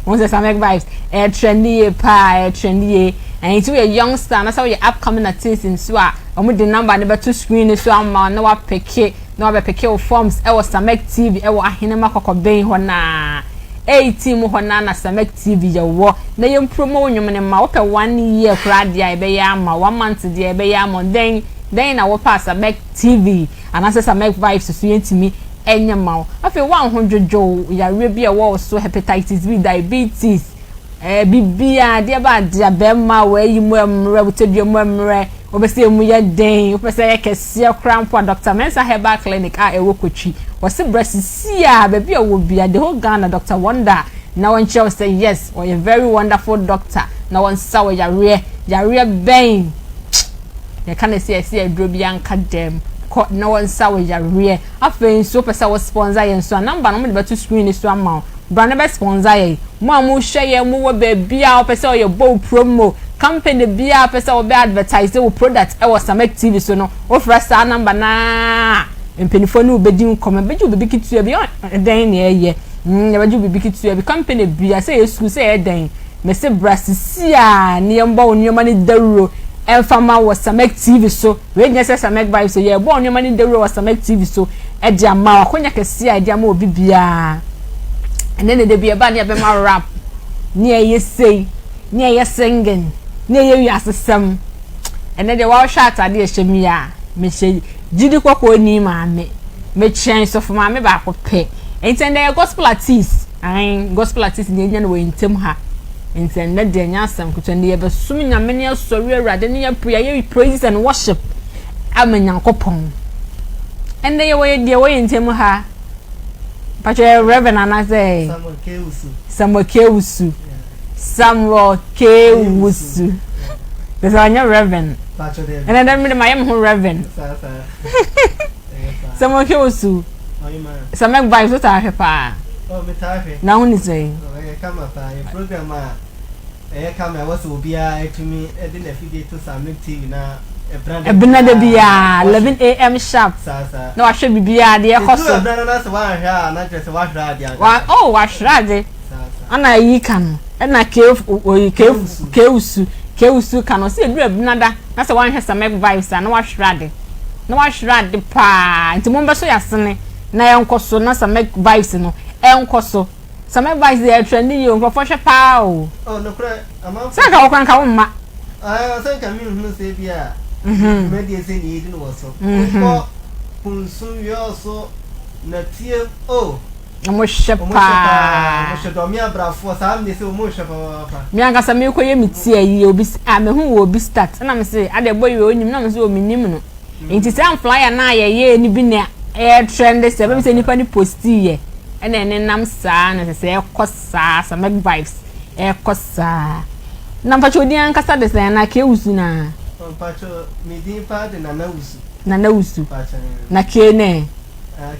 Wɔn sɛ Samek Vibes ɛyɛ trend yie paa, ɛyɛ trend yie. Ɛn nti woyɛ youngster anaasɛ woyɛ upcoming artist nso a, wɔn de number no bɛto screen no so ama na wapeke na wabɛpeke wo forms ɛwɔ Samek TV ɛwɔ Ahenema Kɔkɔbɛn hɔ naa. 18 mu hɔ naa na Samek TV yɛwɔ na yɛn promo wo nnwom no ma wopɛ one year koraa deɛ a yɛbɛyɛ ama one month deɛ yɛbɛyɛ ama dɛn dɛn na wopɛ a Samek TV anaasɛ Samek Vibes so yɛntumi ɛnyɛ ma wo. Afei woanho dwodwo yareɛ bi a ɛwɔ wo so, hepatitis B, diabetes, biribiara, adeɛ ba adeɛ a bɛrima a wɔayi mu mmerɛ, wo tadua mu mmerɛ, wopɛ sɛ emu yɛ den, wopɛ sɛ ɛyɛ kɛseɛ koraa mpo a, Dr. Mensah Herbal Clinic a ɛwɔ Kotwi, wɔse brɛ sisi a baabi a wɔ bia, the whole Ghana, Dr. Wonder na wɔnkyerɛ wo sɛ yes, ɔyɛ very wonderful doctor na wɔnsa wɔ yareɛ, yareɛ bɛn yɛka ne sɛ yɛsɛ aduro bi anka dɛm kɔ na wɔnsa wɔ yareɛ. Afei nso wopɛ sɛ wo sponsor yɛn nso a, number no wɔde bɛto screen no so ama wo. Bra na bɛ sponsor yɛn. Mo a mohwɛ yɛn, mo wɔ baabi a wopɛ sɛ ɔyɛ bow promo, company bi a wopɛ sɛ wɔbɛ advertise wo product ɛwɔ Samek TV so no, wofrɛ saa number naa, mpanimfoɔ ne wobɛdi nkɔmmɔ, bɛgye wo biribi ketewa bi, ɛdɛn na ɛyɛ, yɛbɛgye wo biribi ketewa bi, company bi a sɛ yɛ sukuu sɛ ɛyɛ dɛn, mɛsɛ bra sisi a ne yɛn bɔ wo nneɛma no dawuro ɛmfa ma wɔ Samek TV so. Wei nyɛ sɛ Samek Vibes so, yɛbɔ nneɛma no dawuro wɔ Samek TV so ɛde ama wo, akɔnya kɛseɛ a ɛde ama obi biara. Ɛnɛ ne de bi ɛba ne yɛbɛma rap, ne ɛyɛ sei, ne ɛyɛ singing, ne ɛyɛ wiasesɛm. Ɛnɛ deɛ wɔahwɛ atade ɛhyɛ mi a, mehyɛ gyidi kɔkɔɔ ni maame, mekyɛn sɔfo maame baako pɛ. Nti ɛnɛ yɛ gospel artist, ayi gospel artist ne enya no wɔ ntɛm ha. Nti ɛnɛ deɛ nyɛ asɛm ketewa, ne yɛbɛsom Nyame ne asɔre Awurade ne yɛ pray, yɛ praises and worship ama Nyankopɔn. Ɛnɛ yɛ wɔyɛ deɛ wɔyɛ ntɛm ha. Patro yɛ Reverend anaasɛ Samuel K. Wusu. Samuel K. Wusu. Samuel K. Wusu. Sɛ ɔnyɛ Reverend. Patro deɛ. Ɛnɛ dɛ mede ma yɛ me ho Reverend. Saa saa. Samuel K. Wusu. Ɔyɛ ma. Samek Vibes wo taa hwɛ paa. Oh, me taa hwɛ. Na ho ne sɛn? Ɛyɛ kama paa. Yɛ program a ɛyɛ kama ɛwɔ sɛ obiara atumi de n'afidie to Samek TV na ɛbra da Ɛbena da biara 11 a.m. sharp. Saa saa. Na wahwɛ biribiara deɛ ɛkɔ so. Ɛduru ɛbra no na sɛ woanhwɛ a na kyerɛ sɛ woahwere adeɛ ankasa. Wa oh wahwere ade. Saa saa. Ana yi ka no. Ɛna ke oyi ke kewusu kewusu ka no. Sɛ ɛduru ɛbena da na sɛ woanhwɛ Samek Vibes a na wahwere ade. Na wahwere ade paa. Nti mo mbɛso yasene na yɛnkɔ so na Samek Vibes no ɛnkɔ so. Samek Vibes deɛ ɛtrend yie o, nkurɔfoɔ hwɛ paa o. Oh, nokorɛ amanfoɔ. Sɛ nka wɔkora nka wo mma. Sɛ nka menhunu sɛ bi a dwumadie sɛ ne yɛdi no wɔ so. Wokɔ Kunsu Wiɔso na tie o. Ɔmo hwɛ paa. Ɔmo hwɛ dɔme abrafoɔ saa mne sɛ ɔmo hwɛ papaapa. Me ankasa mekɔ yɛ me ti ayi obi a mehu wɔ obi start ɛna me se ade bɔ yi onim na me se o menim no. Nti saa flyer na yɛyɛ ni bi na ɛyɛ trend sɛ bɛbi sɛ nipa ni posti yɛ ɛna ɛne nam saa na sɛ sɛ ɛkɔ saa Samek Vibes ɛkɔ saa. Na mpakyɛ odin ankasa de sɛ na ke wusu na. Mpakyɛ me din pa de Nana Wusu. Nana Wusu. Na ke ne.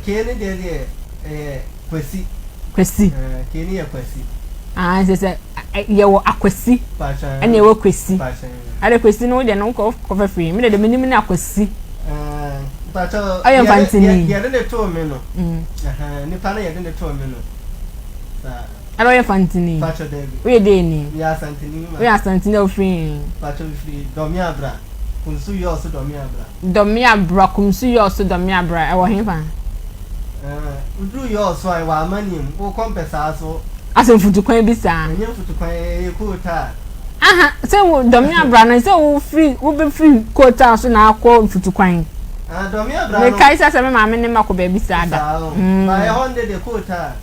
Ke ne deɛ deɛ ɛyɛ Kwasi. Kwasi. Ke ne yɛ Kwasi. Ah, sɛ sɛ yɛwɔ Akwasi. Ɛna ɛwɔ Kwasi. Ade Kwasi no deɛ no kɔ kɔfɛ firi. Me de menim ne Akwasi. Mpakyɛ Ɔyɛ mfantini. Yɛde ne too me no. Nipa no yɛde ne too me no. Saa. Ɛna ɔyɛ mfantini. Mpakyɛ daabi. Woyɛ dɛ ni. Meyɛ Asanteni ma. Woyɛ Asanteni a wofiri. Mpakyɛ mefiri Dɔme Abra. Kunsu Yɔɔso Dɔme Abra. Dɔme Abra, Kumsu Yɔɔso Dɔme Abra, ɛwɔ hefa? Woduru Yɔɔso a ɛwɔ Amanneɛ mu, wokɔ Mpɛsaa so. Asɛ mfutukwan bi saa? Ɛnyɛ mfutukwan, ɛyɛ kootaa. Aha, sɛ wo Dɔme Abra no, sɛ wofiri wobɛfiri kootaa so na akɔ mfutukwan. Ah, Dɔme Abra no. Mekae sɛ sɛ me maame ne ma kɔ baabi saa da. Saa o. Ba ɛhɔ no de de kootaa.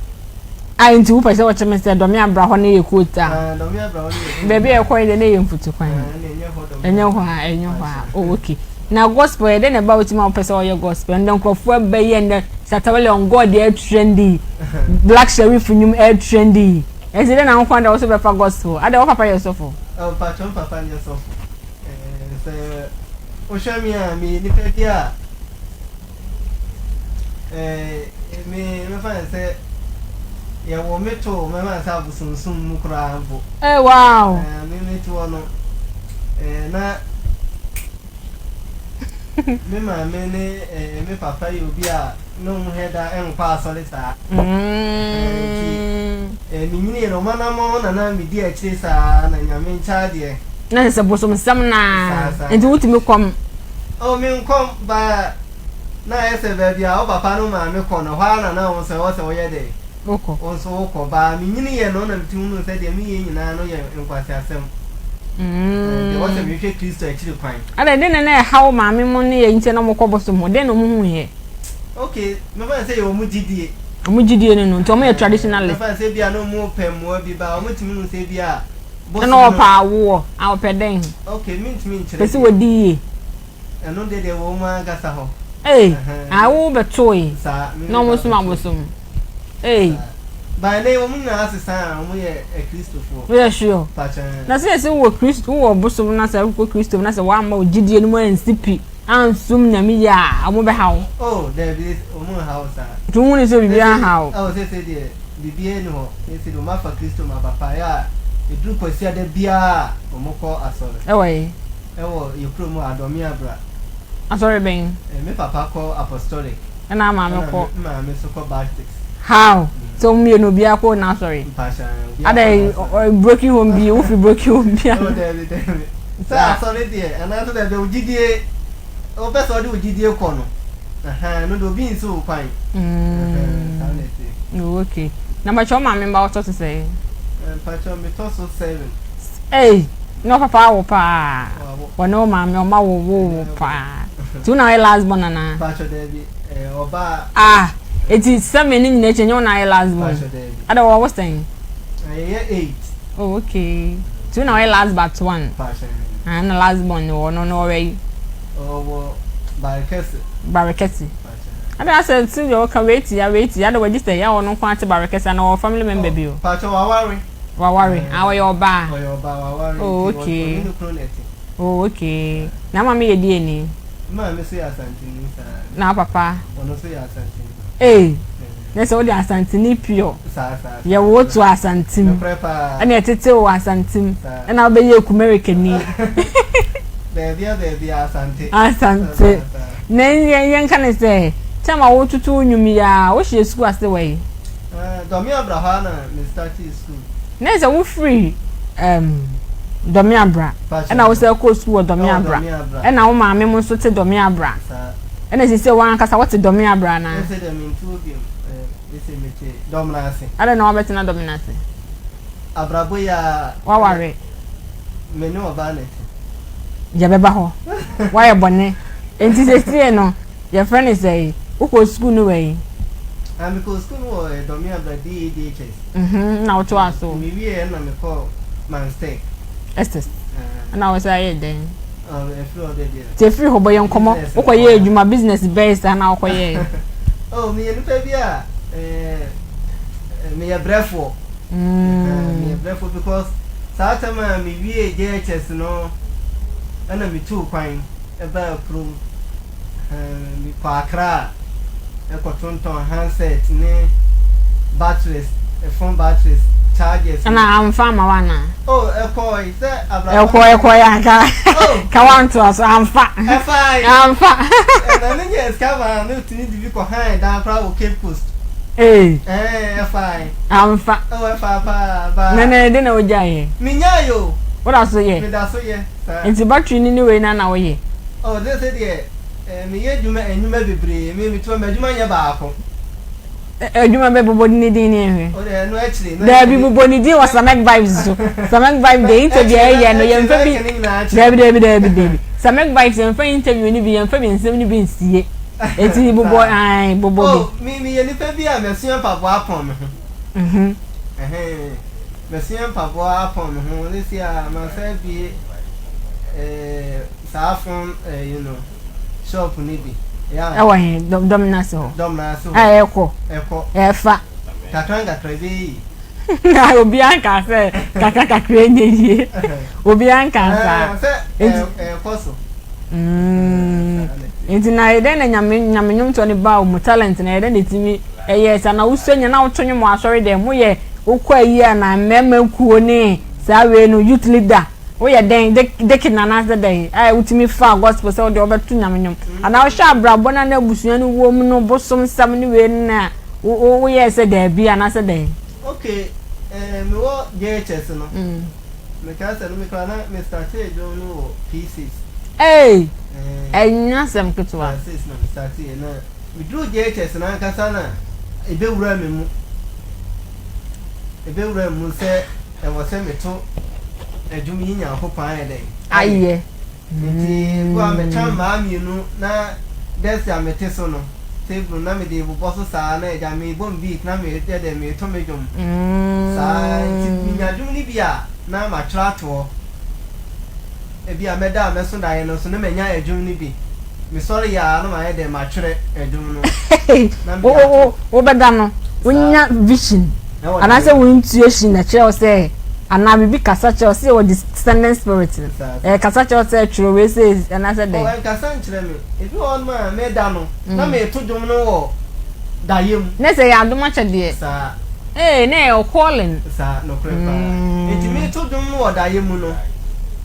A nti wopɛ sɛ wɔkyɛ me sɛ Dɔme Abra hɔ no yɛ kootaa. Ah, Dɔme Abra hɔ no yɛ kootaa. Baabi a ɛkɔ yi de ne yɛ mfutukwan. Ah, ɛnyɛ hɔ Dɔme. Ɛnyɛ hɔ a, ɛnyɛ hɔ a. Oh, okay. Na gospel yɛ dɛ na ɛba wotumi a wopɛ sɛ ɔyɛ gospel ndɛ nkurɔfoɔ bɛyɛ ndɛ Shatta Wale on God yɛ trendy, Black Sherif nnwom yɛ trendy. Ɛnti dɛ na wo kwan dɛ wo so bɛfa gospel. Adɛ wo papa yɛ sɔfo? Oh, mpakyɛ me papa nyɛ sɔfo. Sɛ wohwɛ me a, meyɛ nipa bi a me mɛfa ne sɛ yɛwɔ me to mɛfa ne sɛ abosonsom mu koraa mpo. Eh, wow. Me me toɔ no na me maame ne me papa yɛ obi a na ɔmo hɛ da nkɔ asɔre saa. Nti. Eh, menyiniiɛ no, wɔn anammɔn na na medi akyire saa, na Nyame nkyɛ adeɛ. Na kyerɛ sɛ bosomsɛm no Saa, ara saa. nti wotumi kɔm? Oh, menkɔm, but na ayɛ sɛ baabi a wo papa ne wo maame kɔ no, ɛhɔ ara na na wo nso ɛwɔ sɛ woyɛ dɛn? Wokɔ. Wo nso wokɔ. But menyiniiɛ no na metumi hunuu sɛ deɛ meyɛ nyinaa no yɛ nkwaseasɛm. Ɛhɛn, nti ɛwɔ sɛ mehwehwɛ Kristo akyiri kwan. Adɛn, dɛn na na ɛha wo maame mo ne yɛ nti na wɔkɔ bosom hɔ? Dɛn na wɔhuiɛ? Okay, mɛfa no sɛ yɛ wɔn gyidie. Wɔn gyidie no no, nti wɔn yɛ traditionalist. Mɛfa no sɛ ebia na wɔn pɛ mmoa bi ba, wɔn tumi hu sɛ ebia bosom no. Ɛna wɔpɛ awoɔ, a wɔpɛ dɛn? Okay, mentumi nkyerɛ deɛ. Pɛ sɛ wɔdi yie. Ɛno deɛ deɛ wɔ wɔn ankasa hɔ. Ee, awo bɛtoe. Saa, Na wɔn som abosom. Ee. By now wɔn nyinaa asesa a wɔn yɛ akristofoɔ. Woyɛ sure? Pakyɛ. Na sɛ yɛsɛ wowɔ Kristo, wowɔ bosom na sɛ wokɔ Kristo mu na sɛ wɔamma wo gyidie no mu ansi pi. Ansum Nyame yie a, ɔmo bɛha wo? Oh, daabi, ɔmo nha wo saa. Nti wohu no sɛ biribiara nha wo? Oh, seesei deɛ, biribiara nni hɔ. Seesei deɛ, ɔmo afa Kristo ma papa. Ɛyɛ a, ɛduru Kwasiada biara a, ɔmo kɔ asɔre. Ɛwɔ he? Ɛwɔ yɛ kurom hɔ, Adɔmeabra. Asɔre bɛn? Me papa kɔ Apostolic. Ɛna maame kɔ? Ɛna me maame nso kɔ Baptist. How? Sɛ wɔn mmienu obiara kɔ n'asɔre? Adɛn broken home bi wofi broken home bi ana? Daabi daabi. Sɛ asɔre deɛ anaasɛ daabi wo gyidie wopɛ sɛ ɔde wo gyidie kɔ no ɛno deɛ obi nsi wo kwan. Saa na ɛteɛ. Oh, okay. Na mpakyɛ wo maame mba wɔtɔ so sɛn? Mpakyɛ metɔ so seven. Ei, na ɔpapa awo paa. Wɔne wo maame ɔma wo wo wo paa. Nti wo na ɔyɛ last born anaa? Mpakyɛ daabi. Ɔbaa. Ah, eti seven ne nyinaa akyi ɛnyɛ wo na ayɛ last born? Mpakyɛ daabi. Ada wɔwɔ sɛn? Yɛyɛ eight. Oh, okay. Nti wo na ɔyɛ last but one? Mpakyɛ. Ah, na last born ne wɔ no no ɔwɔ yi? Ɔwɔ Barekɛse. Barekɛse. Mpakyɛ. Ada asɛ ti deɛ ɔka wei ti ya wei ti ya ada wagye sɛ ya ɔno nko ate Barekɛse ana ɔwɔ family member bi o? Mpakyɛ waware. Waware. Ah, ɔyɛ ɔbaa. Ɔyɛ ɔbaa waware. Oh, okay. Ɔne ne kunu na ɛte. Oh, okay. Na maame yɛ deɛ ni? Maame nso yɛ Asanteni saa. Na papa? Ɔno nso yɛ Asanteni. Ee, na sɛ wode Asanteni pure. Saa saa. Yɛ wo to Asantem. Nokorɛ paa. Ɛna ɛtete wo Asantem. Saa. Ɛna wobɛyɛ Ekumerikani. Baabia baabia Asante. Asante. Na yɛn yɛnka ne sɛ, tɛm a wototo wo nnwom yi a, wohyɛ sukuu ase wɔ yi? Dɔme Abra hɔ ara na me startee sukuu. Na sɛ wofiri um, Dɔme Abra ɛna wo sɛ kɔɔ sukuu wɔ Dɔme Abra ɛna wo maame mo nso te Dɔme Abra ɛna sisi wɔn ankasa wɔte Dɔme Abra anaa? Ɛsɛ dɛ mente hɔ biom ɛsɛ mete Dɔmena ase. Adɛn na wabɛtena Dɔmena ase? Abrabɔ yi a. Waware. Me ne ɔbaa na ɛte. Yɛbɛba hɔ. Wayɛ bɔne. Nti sɛsie no yɛfrɛ no sɛn? Wokɔɔ sukuu no wɔ he? Ah, mekɔɔ sukuu no wɔ Dɔme Abra DADHS. Mhm, na wotoaa so? Me wieɛ na mekɔɔ Manstec. Estes. Ɛna wo sɛ ayɛ dɛn? Ɛfiri hɔ deɛ. Nti ɛfiri hɔ bɔ yɛn nkɔmmɔ. Wokɔyɛɛ adwuma business bɛn saa na wokɔyɛɛ? Oh, meyɛ nipa bi a meyɛ brɛfoɔ. Meyɛ brɛfoɔ because saa tam a mewie JHS no ɛna metuu kwan ɛbaa kurom. Mekɔ Accra kɔtontɔn handset ne batteries, phone batteries, chargers. Ɛna amfa ama wo anaa? Oh, ɛkɔe sɛ abrabɔ. Ɛkɔ ɛkɔe anka. Oh. Ka wantoa so amfa. Ɛfae. Amfa. Ɛna ne nyɛ sika ma ne tumi de bi kɔ han dan koraa wɔ Cape Coast. Ee. Ɛɛ ɛfae. Amfa. Oh, ɛfa paa ba. Na na ɛde na wogyaeɛ? Menyae o. Woda so yɛ? Meda so yɛ saa. Nti battery no ne wei na na woyɛ? Oh, de sɛ deɛ eh, meyɛ adwuma nnwuma bebree, me metuma m'adwuma nyɛ baako. Adwuma bɛ bobɔ ne din ne nhwɛ. O de ɛno akyire. Daabi bobɔ ne din wɔ Samek Vibes so. Samek Vibes de interview a ɛyɛ no yɛmfa bi. Daabi daabi daabi daabi. Samek Vibes yɛmfa interview no bi yɛmfa bi nsɛm no bi nsie. Eti bobɔ ae bobɔ bi. Oh, me meyɛ nipa bi a masua mpaboa apɔn me ho. Mhm. Ɛhɛn. Masua mpaboa apɔn me ho. Sisi a mansa abie eh Saa phone ɛyi no shop no bi. Ɛwɔ he? Dɔm no ase hɔ. Dɔm no ase hɔ. A ɛkɔ. Ɛkɔ. Ɛfa. Kakra nkakra ɛbɛyɛ yie. Obiara nka sɛ kakra kakra ɛnyɛ yie. Obiara nka saa. Sɛ ɛkɔ so. Nti na ɛyɛ dɛn na nyame nyame nnwomtoɔ no baa wo mu talent na ɛyɛ dɛn na ɛtumi ɛyɛ saa na wosua nya na woto nnwom wɔ asɔre dɛm moyɛ wokɔ ayi a na mmarima kuo ne saa wei no youth leader. Woyɛ dɛn, deacon anaasɛ dɛn, a wotumi faa gospel sɛ wode wobɛto Nyame nnwom? Anaa wohwɛ abrabɔ no a na abusua no wom no, bosomsɛm ne wei no na woyɛɛ sɛ daabi anaasɛ dɛn? Okay, Eh, mewɔ JHS no. Mm. Mekaa sɛ no me koraa na me startee dwom no wɔ P6. Hey! Ɛnyɛ asɛm ketewa. P6 na me startee na meduru JHS no ankasa na ebewura me mu. Ebewura me mu sɛ ɛwɔ sɛ meto ɛdwom yi Nyankopɔn ayɛ dɛn? Ayɛ. Enti bu a meka mmaa mmienu na desk a mete so no, table no na mede bobɔ so saa na agya mebɔ me beat na meyɛ dɛ meto me dwom saa nti menya dwom no bi a na matwerɛ ato hɔ. Ebi a mɛda a mɛso daeɛ no nso na manya ɛdwom no bi. Mesɔre yɛ a na mayɛ dɛ matwerɛ ɛdwom no na mede ato. Wobɛda no wonya vision anaasɛ wo intuition na ɛkyerɛ wo sɛ anaa biribi kasa kyerɛ wo sɛ yɛwɔ discerning spirit no ɛkasa kyerɛ wo sɛ twerɛ wei sɛ anaasɛ dɛn? Oh, ɛnkasa nkyerɛ me. Ebi wɔ hɔnom a meda no na meto dwom no wɔ daeɛ mu. Ne sɛ ɛyɛ adom akyɛdeɛ. Saa. Ee, na ɛyɛ wo calling. Saa, nokorɛ paa. Enti meto dwom no wɔ daeɛ mu no,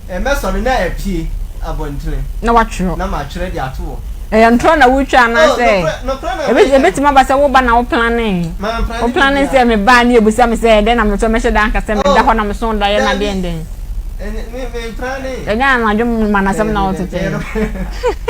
mɛsɔre na apue abɔntene. Na woatwerɛ. Na matwerɛ de ato hɔ. Ɛyɛ ntorɔ na wotwa anaasɛ. Oh, nokorɛ, nokorɛ na meka. Ebetumi aba sɛ woba na wo planee. Mamplane Wo planee biribiara. sɛ meba a ne yɛbisa me sɛ dɛn na metɔ, mɛhyɛ da aka sɛ meda Oh, hɔ na meso daeɛ na daabi. deɛn dɛn. Ɛnyɛ, me, memplanee. Ɛnyɛ anadwo manasɛm na Daabi, daabi, wotete. ɛyɛ nokorɛ.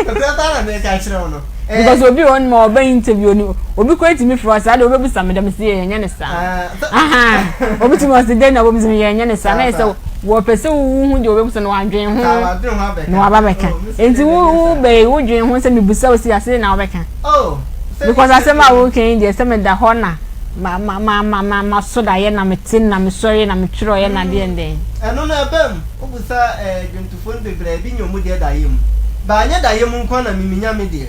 Nokorɛ paa na meka kyerɛ wo no. Ɛɛ. Because obi wɔ hɔ nom a ɔba interview no, obi koraa tumi frɛ wo saa deɛ wobɛbisa me dɛ mese yɛnyɛ ne saa. Ah, sɛ. Ahaa, obi tumi ɔse dɛn na wobɛbisa me yɛnyɛ ne saa. Na Saa, yɛ sɛ saa. wɔpɛ sɛ wohu deɛ wɔbɛbisa no wadwen ho Saa, wadwen ho abɛka. na waba bɛka. Oh, me nso Nti deɛ wo menyɛ wo saa. bɛyi wodwen ho sɛ mebisa wo sei a sei na wobɛka. Oh, sɛ Because asɛm a interview no. woka yi deɛ sɛ meda hɔ na ma ma ma ma ma maso daeɛ na mete na mesɔre na metwerɛeɛ na deɛn dɛn. Ɛno no ɛba mu. Wobisa eh, dwontofoɔ no bebree a, ebi nya wɔn deɛ daeɛ mu. But anyɛ daeɛ mu nko ara na me menya me deɛ.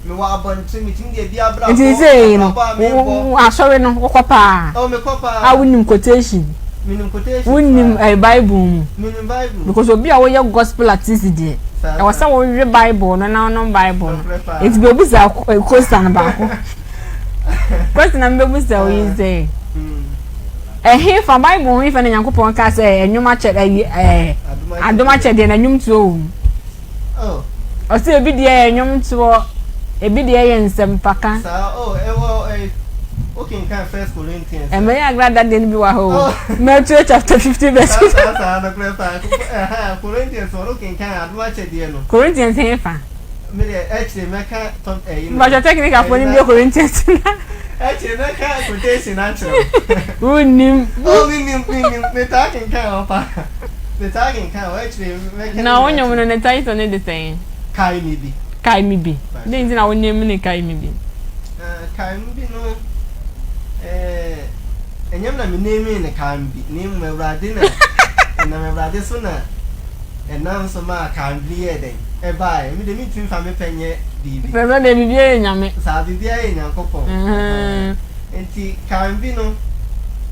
Mewɔ abɔnten, metumi de ebi abrabɔ, Nti sei no, abrabɔ a mebɔ. asɔre no wokɔ paa? Oh, mekɔ paa. A wonim quotation? Menim quotation Wonim paa. eh, Bible mu? Menim Bible. Because obi a woyɛ gospel artist deɛ, Saa ɛwɔ saa. sɛ wowe Bible no na wonom Bible no. Nokorɛ paa. Nti bɛbusa eh, question baako. Question a mebɛbusa wo yi sɛ, ɛhefa Bible ho hefa na Nyankopɔn kaa sɛ ɛnwom akyɛ ɛyi ɛɛ adom akyɛdeɛ na nnwomtoɔ wɔ mu? Oh. Ɔsɛ ebi deɛ yɛ nnwomtoɔ, ebi deɛ yɛ nsɛmpaka. Saa oh ɛwɔ ɛ wokenkan First Corinthians. Ɛmɛ yɛ agrada deɛ no bi wɔ ha o. Oh. Matthew chapter 15 verse Saa saa saa nokorɛ paa ɛha Corinthians wɔn wokenkan adom akyɛdeɛ no. Corinthians hefa? Me deɛ ɛkyerɛ mɛka tɔ ɛyi no. Mpatsɔ technical fo ni bi Corinthians na. Ɛkyerɛ mɛka quotation akyerɛ wo. Wonnim. Oh mi nim mi nim me taa kenkan hɔ paa me taa kenkan hɔ ɛkyerɛ mɛka. Na wo nnwom no ne title ne de sɛn? Kae me bi. Kae me bi. Dɛn nti na wo name ne Kae me bi? Uh, Kae me bi no ɛɛ ɛnyɛ na me name ne Kae me bi na mmom Awurade na ɛnam Awurade so na. Ɛnam so maa Kambli yɛɛ dɛn? Ɛbaeɛ. Me deɛ mentumi mfa me pɛ nyɛ biribi. Sɛ sɛ deɛ biribiara yɛ Nyame. Saa, biribiara yɛ Nyankopɔn. Ahaa. Nti Kambi no,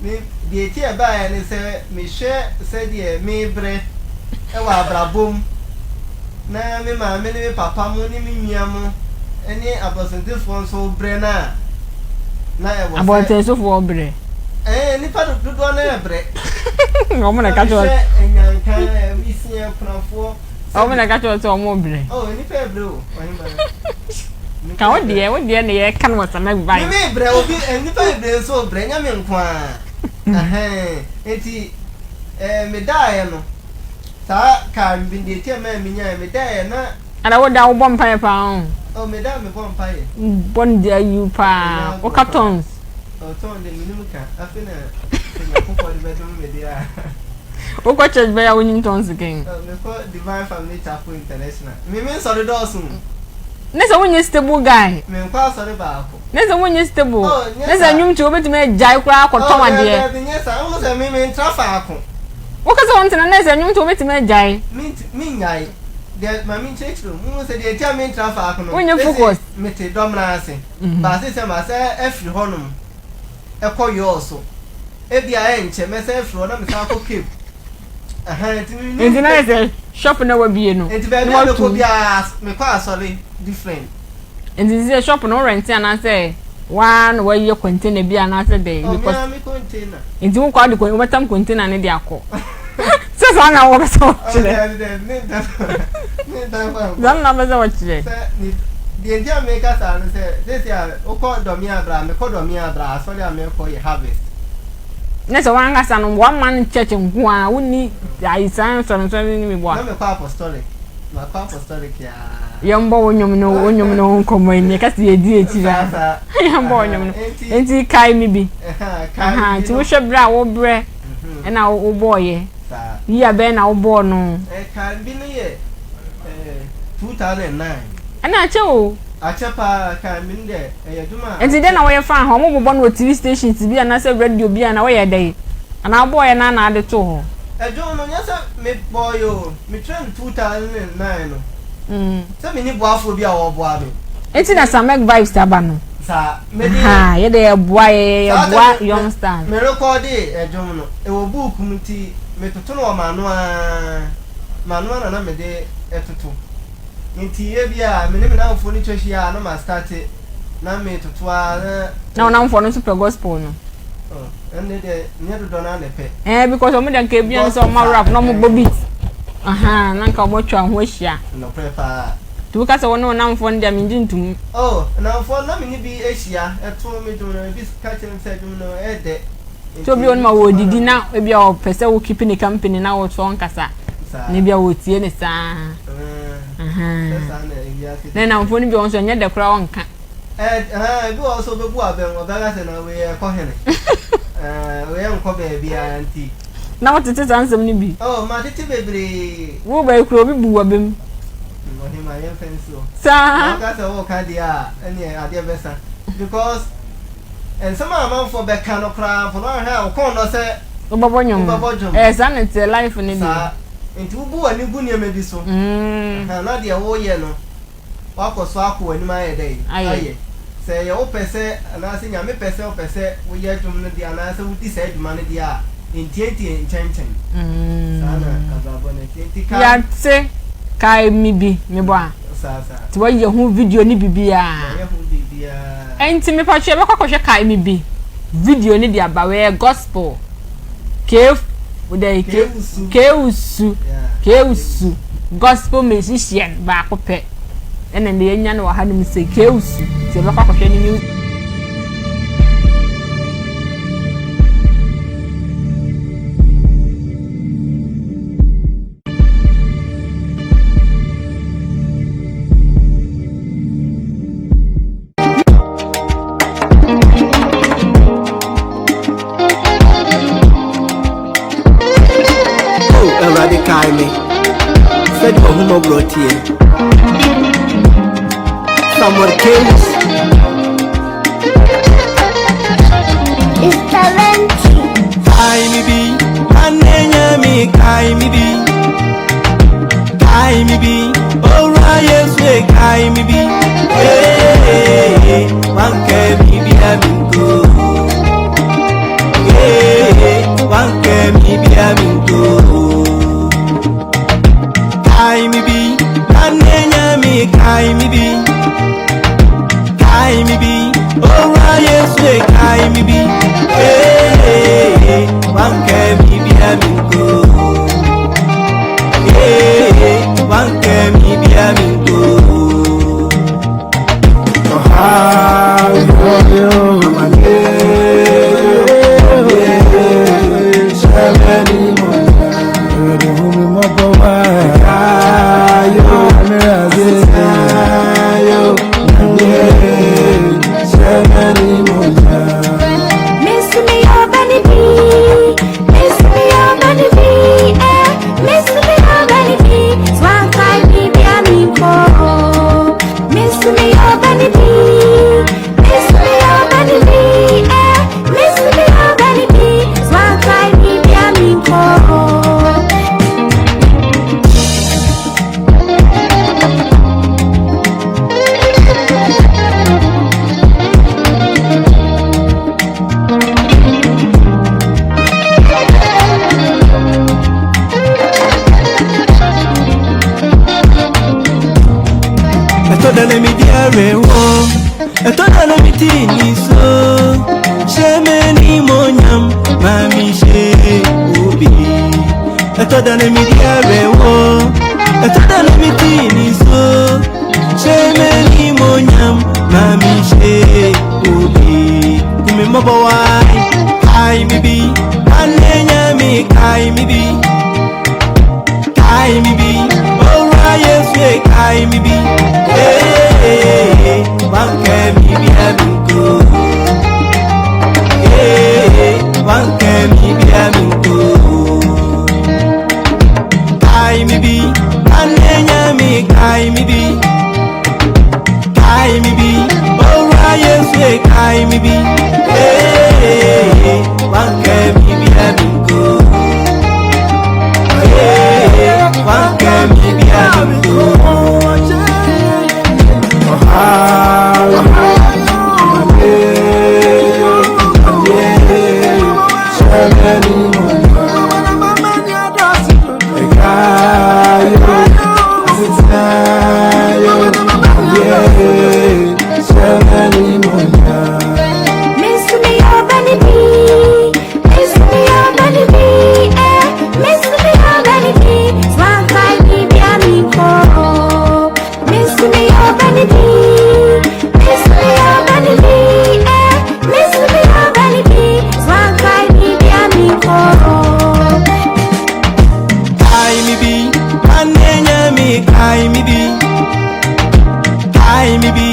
me, deɛ ɛti a ɛbaeɛ ne sɛ mehwɛ sɛdeɛ merebrɛ wɔ abrabɔ mu, na me maame ne me papa mo ne me nua mo ne abɔntensofoɔ nso rebrɛ no a, na ɛwɔ sɛ. Abɔntensofoɔ brɛ? Ɛɛ, nnipa dodoɔ no ara brɛ. Wɔn na ɛka kyerɛ. Hwɛ nyanka, awisia, akunafoɔ. Wɔn na ɛka kyerɛ sɛ wɔn brɛ. Oh, nnipa ɛbrɛ o, ɔhema. Ka wo deɛ, wo deɛ na yɛka no wɔ Samek Vine. Me brɛ obi, nnipa bebree nso brɛ, nyɛ me nko ara. Ɛhɛn, enti ɛɛ medaeɛ no, saa kaa bi deɛ ti a maa menyaeɛ, medaeɛ na. Ana wo da wo bɔ mpaeɛ paa ho? Oh, meda mebɔ mpaeɛ. Bɔ no deɛ ayi paa, woka tongues. Ɔtɔn de menim ka afei na sɛ Nyankopɔn de bɛdom me deɛ a. Wokɔ church bɛyɛ a wonim tɔn sika yi. Mekɔ Divine Family Chapel International. Me me nsɔre dɔɔso o. Ne sɛ wonyɛ stable guy. Menkɔ asɔre baako. Ne sɛ wonyɛ stable. Oh, nyɛ Ne sɛ saa. nnwom ti wobɛtumi agyae koraa akɔtɔn Oh, adeɛ. daabi nyɛ saa. Wohu sɛ me mentra faako. Woka sɛ wontena ne sɛ nnwom ti wobɛtumi agyae. Ment mennyae. Deɛ ma menkyerɛkyerɛ mu. Wohu sɛ deɛ nti a mentra faako no. Wonyɛ focus. Mete dɔmena ase. But seesei masan afiri hɔnom kɔ Yaw so. Ebia ɛrenkyɛ mɛsan afiri hɔ na mesan akɔ Cape. Ɛhɛn, nti mennim. Nti na ayɛ sɛ shop na wabie no. Nti baabi a mɛkɔ biara mekɔ asɔre different. Nti sɛ shop no wo rente anaasɛ waa na wayɛ container bi anaasɛ dɛn? Oh, me ara me container. Nti wokɔ ade wobɛtam container no de akɔ. Sɛ saa na wɔbɛ sɛ wɔkyerɛ. Dabi dabi ne ntam ne ntam fa nkɔ. Saa na wɔbɛ sɛ wɔkyerɛ. Sɛ ne deɛ nti a meka saa no sɛ sɛsi a wokɔ dɔme abra mekɔ dɔme abra asɔre a mekɔ yɛ harvest. Ne sɛ wankasa no one man church nko a wonni ayi saa nsɔrensɔre no bi bɔ a. Na mekɔ apostolic. Makɔ apostolic yaa. Yɛmbɔ wo nnwom no wo nnwom no ho nkɔmmɔ yi nea ɛka sɛ yɛdi akyiri a. Yɛmbɔ wo nnwom no. Nti kae me bi. Nti wohwɛ berɛ a wobrɛ ɛna wobɔɔyɛ. Year bɛn na wobɔɔ no? Kae bi no yɛ 2009. Ɛna akyɛ o. Akyɛ paa kae bi no deɛ ɛyɛ adwuma a. Nti dɛn na wɔyɛ faa ho? Wɔn bobɔ no wɔ TV stations bi anaasɛ radio bi anaa wɔyɛ dɛn? Anaa wobɔɔyɛ no ara na ade too hɔ? Ɛdwom no nyɛ sɛ mebɔɔyɛ o, metwerɛ no 2009 no. Sɛ menni boafoɔ bi a ɔboa me. Nti na Samek Vibes aba no. Saa, mede. Ahaa, yɛ deɛ yɛboa, yɛ yɛboa young stars. Me rekɔɔdee ɛdwom no, ɛwɔ book mu nti metoto no wɔ m'ano ara, m'ano ara na na mede toto. Nti ebia me ne me nnamfoɔ no twa hyia a na ma starte na metoto ara na. Na wo nnamfoɔ no nso pɛ gospel no? Oh, ɛnde deɛ nyɛ dodoɔ no ara na ɛpɛ. Ɛɛ eh, because wɔn deɛ nka ebia no sɛ wɔn rap na wɔn bɔ beat. Ahaa, na nka wɔn atwa ho ahyia. Nɔkorɛ paa. Nti woka sɛ wo ne wo nnamfoɔ no deɛ mengye ntom. Oh, nnamfoɔ no na me ne bi ahyia ɛto me dwom no, ebi ka kyerɛ me sɛ dwom no ɛyɛ dɛ. Nti obi wɔ no ma wɔredidi na ebi a ɔpɛ sɛ wo keep ne company na wotɔ nkasa na ebi a wɔretie ne saa. Na nnamfoɔ no bi wɔ hɔ nso ɛnyɛ dɛ koraa ɔnka. Ebi wɔ hɔ nso ɔbɛbu abam, ɔbɛka sɛ na wei ɛkɔ hene, wei ɛnkɔ baabiara nti. Na wotete saa nsɛm no bi? Oh, matete bebree. Wo ba yi kura obi bu w'abam. Ɔhema yɛmfa nsi hɔ. Saa. Na woka sɛ woka deɛ a, ɛneɛ adeɛ bɛsa. Because nsɛm a amanfoɔ bɛka no koraa mpo no, woanhwɛ a wo kɔn dɔ sɛ wobɛbɔ nnwom. Wobɛbɔ dwom. Ɛyɛ saa na ɛteɛ life no deɛ. Saa. Nti wobu w'ani gu nneɛma bi so. Mm. Na deɛ woyɛ no. Woakɔ so akɔ w'anim ayɛ dɛn? Ayɛ. Sɛ ɛyɛ wo pɛ sɛ, anaasɛ Nyame pɛ sɛ wopɛ sɛ woyɛ dwom no deɛ anaasɛ wodi saa adwuma no deɛ a, ntiantie nkyɛnkyɛn. Saa na abrabɔ no teɛ. Nti kae. Yɛate, kae me bi, mebɔ a. Saa saa. Nti wɔayɛ ho video ne biribiara. Yɛayɛ ho biribiara. Nti mepatwo yɛbɛkɔ akɔhwɛ kae me bi video no de aba, wei yɛ gospel. K dɛ Keusu Keusu gospel musician baako pɛ ɛna na yɛanya no wɔ hanom sɛ Keusu nti yɛbɛkɔ akɔhwɛ ne music. Awurade kae me sɛdeɛ ɔhomɔborɔ teɛ. Samuel Keyes. It's Talenti. Kae me bi, anenya mi kae me bi. Kae me bi, owura Yesu e kae me bi. Hey, wanke mi bi aminko. Hey, wanke mi bi aminko. Kae me bi, anenya mi kae me bi. Kae me bi, owura Yesu e kae me bi. Hey, wanke mi bi aminko. Hey, wanke mi bi aminko. Miss me your bunny bee. Miss me your bunny bee. Eh. Miss me your bunny bee. Swan kai me be a me ko. Miss me your bunny bee. Miss me your bunny bee. Eh. Miss me your bunny bee. Swan kai me be a me ko. Ɛtɔ da na mi di awerɛhoɔ ɛtɔ da na mi ti ni so hyɛ me nimonyam ma mi hyɛ obi ɛtɔ da na mi di awerɛhoɔ ɛtɔ da na mi ti ni so hyɛ me nimonyam ma mi hyɛ obi kumi mmɔbɔ wae. Kae me bi, Ane Nyame kae me bi. Kae me bi, Owura Yesu e kae me bi. Hey, wanka mi bi aminko. Hey, wanka mi bi aminko. Kae me bi, Ane Nyame kae me bi. Kae me bi, Owura Yesu e kae me bi. Hey, wanka mi bi aminko. Hey, wanka mi bi aminko. Miss me your bunny bee, miss me your bunny bee, eh. Miss me your bunny bee, swan cry me be a me ko. Miss me your bunny bee, miss me your bunny bee, eh. Miss me your bunny bee, swan cry me be a me ko. Kae me bi, Ane Nyame kae me bi. Kae me bi,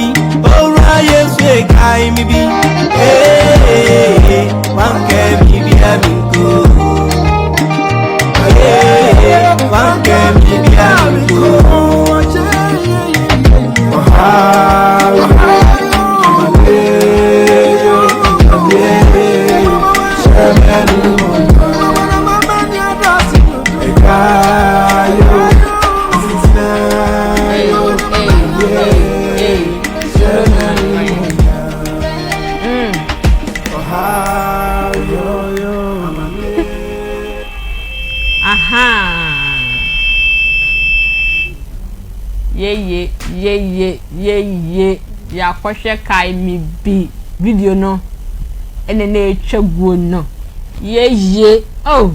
Owura Yesu e kae me bi. Hey, wanka mi bi aminko. Hey, wanka mi bi aminko. Hey, hey, hey, hey. Aha. Yeye, yeye, yeye. Yɛakɔhwɛ Kae Me Bi video no ɛna na ɛretwa guo no. Yeye, oh,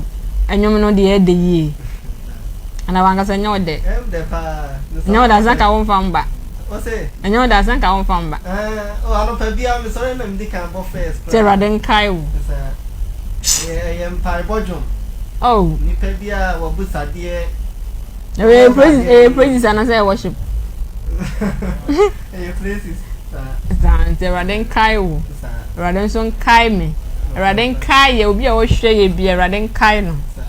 ɛnwom no deɛ ɛdɛ yie. Ana wankasa nyɛ wo dɛ. Ɛm dɛ paa. Nyɛ wo dɛ asanka wo mfa mba. Ɔsɛ. Ɛnyɛ wo dɛ asanka wo mfa mba. Ɛɛ, oh, anɔpa bia mesɔre na medi kan bɔ first. Sɛ Awurade nkae wo. Saa. Ɛyɛ mpaebɔ dwom. Oh. Nipa bi a wabu sadeɛ. Ɛyɛ praise, ɛyɛ praises anaasɛ ɛyɛ worship. Ɛyɛ praises. Saa. Saa nti Awurade nkae wo. Saa. Awurade nso nkae me. Awurade nkae yɛ obi a ɔhwɛ yɛ bi Awurade nkae no. Saa.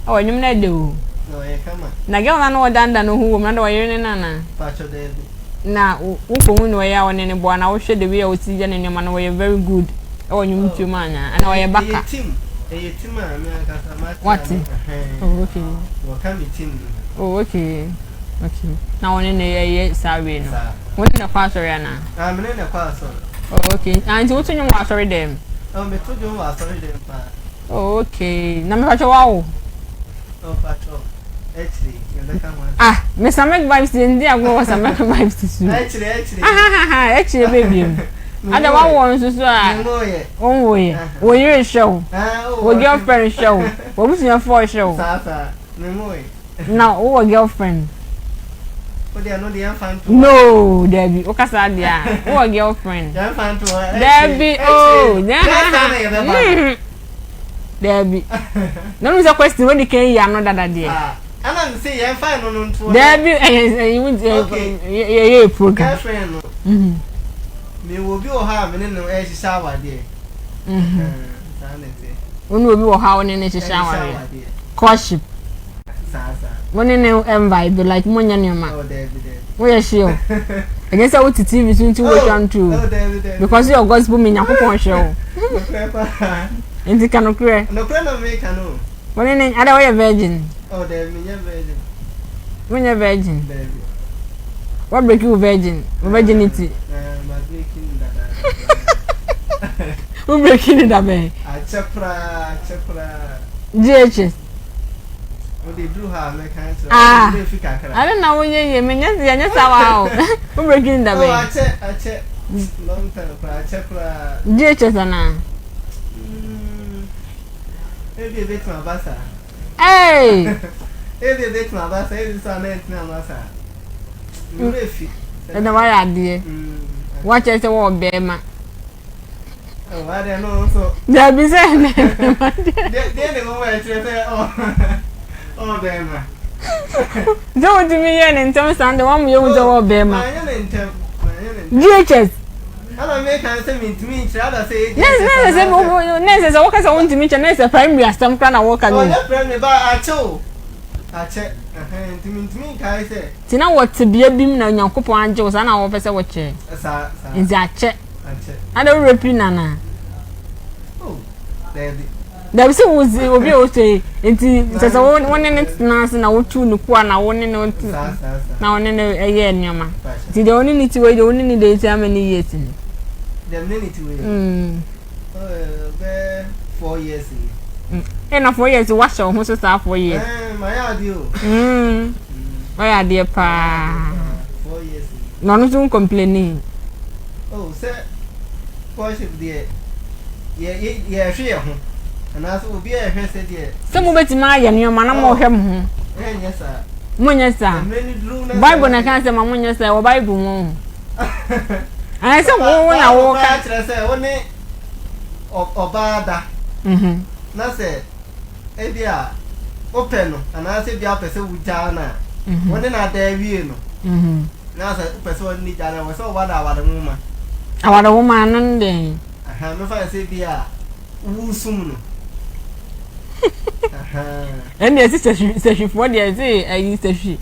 Ɔwɔ nnwom no ɛdɛ o. Na ɔyɛ kama. Na girl na no ɔdanda no ho wɔ mu na de ɔyere ne nana. Pakyɛ daabi. Na wokɔhu ne ɔyɛ a ɔne ne boa na wohwɛ the way a ɔsi yɛ ne nneɛma no wɔyɛ very good ɛwɔ nnwom tuo mu anaa ana ɔyɛ baka. Ɛyɛ team. Ɛyɛ team a me ankasa ma Wate. Oh, okay. Wɔka me team no. Oh, okay. Okay. Na wɔne ne yɛ saa wei no. Saa. Wɔne ne kɔ asɔre anaa? Ah, me ne ne kɔ asɔre. Oh, okay. Ah, nti woto nnwom wɔ asɔre dɛm? Oh, meto dwom wɔ asɔre dɛm paa. Oh, okay. Na mepakyɛ wawo? Oh, pakyɛ. Akyire, yɛbɛka ho asɛm. Ah, Mr. Make Vibes yɛ ndi agorɔ wɔ Sir Make Vibes so. Akyire, akyire. Ahahaha, akyire bɛbiem. Ada wawo nso so a, Menwoyɛ. wonwoyɛ. Wo yere hwɛ wo. Ah, oh, Wo girlfriend hwɛ wo. W'abusuafoɔ hwɛ wo. Saa saa. Menwoyɛ. Na wowɔ girlfriend? Wo deɛ no deɛ yɛmfa nto hɔ. No, dabi. Wokasa deɛ a, wowɔ girlfriend. Yɛmfa nto hɔ. Dabi, oh. Next time na yɛbɛba no. Dabi. Na wonim sɛ question wadi kan yi ano dada deɛ. Ah, ɛna me se yɛmfa ɛno no nto hɔ. Dabi, ɛyɛ ɛyɛ Okay. yɛyɛ program. Girlfriend no. Mewɔ bi wɔ hɔ a me ne no ɛrehyehyɛ awadeɛ. Saa na ɛteɛ. Wo ne obi wɔ hɔ a wo ne ne hyehyɛ Ɛhyehyɛ awareɛ. awadeɛ. Courtship. Saa saa. Wo ne ne vibe like monyɛ nneɛma. Oh, dabi dabi. Woyɛ sure. Ɛnyɛ sɛ wote TV so nti wotwa nto. Oh, dabi dabi. Because yɛ gospel mi Nyankopɔn hwɛ wo. Nokorɛ paa. Nti ka nokorɛ. Nokorɛ na meka no. Wo ne ne ada woyɛ virgin. Oh, dabi menyɛ virgin. Wonyɛ virgin. Dabi. What break you virgin? Wo virginity. Eh, ma breaking dada. Wo breaking ni da bɛn? Akyɛ koraa, akyɛ koraa. GHS. Wode duru hɔ a mɛka kyerɛ. Ah. Wode fi kakra. Ade na wonyɛ yie menyɛ yɛnyɛ saa wa o. Wo breaking ni da Oh, bɛn? akyɛ, akyɛ. Long time koraa, akyɛ koraa. GHS anaa? Ebi ebetumi aba saa. Hey! Ebi ebetumi aba saa, ebi nso ana ntumi aba saa. Nwura efi. Ɛna wayɛ adeɛ. Wakyerɛ sɛ wɔwɔ bɛrima. Dabi sɛ ɛnɛ bɛrima deɛ. Deɛ ne mama ɛkyerɛ sɛ ɔwɔ bɛrima. Sɛ wotumi yɛ ne ntɛm saa deɛ wɔn yɛ hu sɛ ɔwɔ bɛrima. GHS. Ɛna meka sɛ mentumi nkyerɛ ada sɛ ɛyɛ GHS. Ne sɛ sɛ wɔka sɛ wontumi nkyerɛ ne sɛ primary asɛm koraa na wɔka no. Ɔnyɛ primary ba akyɛ o akyɛ nti mentumi nkae sɛ. Nti na wɔ tebea bi mu na Onyankopɔn agye wo saa na wɔpɛ sɛ wɔkyerɛ. Nti akyɛ. Ada wo rapi no anaa? Oh, daabi. Daabi sɛ wo si obi a ɔsɛ yi nti sɛ sɛ wo ne ne tena ase na wotu ne koa na wo ne ne na wo ne ne ɛyɛ nneɛma. Nti deɛ wo ne ne ti wɔ yi deɛ wo ne ne deɛ ti ama ne yie ti ni. Deɛ ne ne ti wɔ yi. Mm. Bɛɛ 4 years ni. Ɛna 4 years wahyɛ wo ho so saa 4 years. Ɛɛ ma yɛ adeɛ o. Wayɛ adeɛ paa. 4 years ni. Na ɔno nso ncomplaini. Oh sɛ worship deɛ yɛ yɛ yɛhwɛ yɛ ho anaasɛ obi a ɛhwɛ sɛ deɛ. Sɛ mobɛtumi ayɛ nneɛma na mohwɛ mo ho. Ɛnyɛ saa. Monyɛ saa. Mmerɛ ni duru na. Bible na ɛka sɛ ma monyɛ saa ɛwɔ Bible mu. Ɛyɛ sɛ wo na wo ka. Bible kyerɛ sɛ wo ne ɔbaa da. Na sɛ ebi a wopɛ no anaasɛ ebi a wopɛ sɛ wogyaa no a wo ne no ada awie no. Na sɛ wopɛ sɛ ɔne ne gyaa no a wɔ sɛ wɔba no aware nwoma. Aware nwoma no ne dɛn? Mefa no sɛ ebi a wosum no. Ɛnna ɛsi sɛhwifoɔ deɛ ɛsi ɛyi sɛhwi.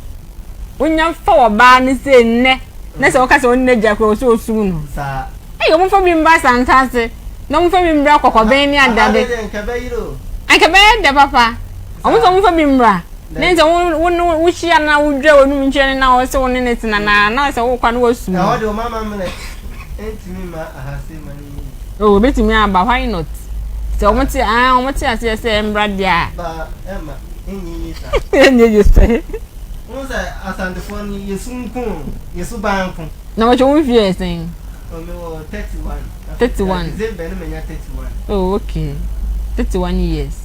Wonya fa ɔbaa no sɛ nnɛ na sɛ wɔka sɛ ɔne n'agya kura ɔsɛ osum no. Saa. Ɛyɛ wɔn fa bi mba santase na wɔn fa bi mbra kɔkɔbɛn ne adade. Nka bɛyere o. Anka bɛyɛ dɛ papa. Wɔn sɛ wɔn fa bi mbra. Ne sɛ wo wo ne wohyia na wodwa w'anum nkyerɛ ne na ɔsɛ wo ne ne tena na na sɛ wokɔ na wasum. Ɛhɔ de ɔma amammerɛ ntumi mma aha se ma ne yie. Oh, ebetumi aba, why not? Sɛ wɔn te ah wɔn te aseɛ sɛ ɛmbra deɛ a. Ba ɛma ɛnyɛ yie saa. Ɛnyɛ yie sɛ. Wɔn sɛ asantefoɔ no yɛsu nko yɛsu ban nko. Na wɔtwe wɔn fie yɛ sɛn? Oh, me wɔ 31. 31. December no manya 31. Oh, okay. 31 years.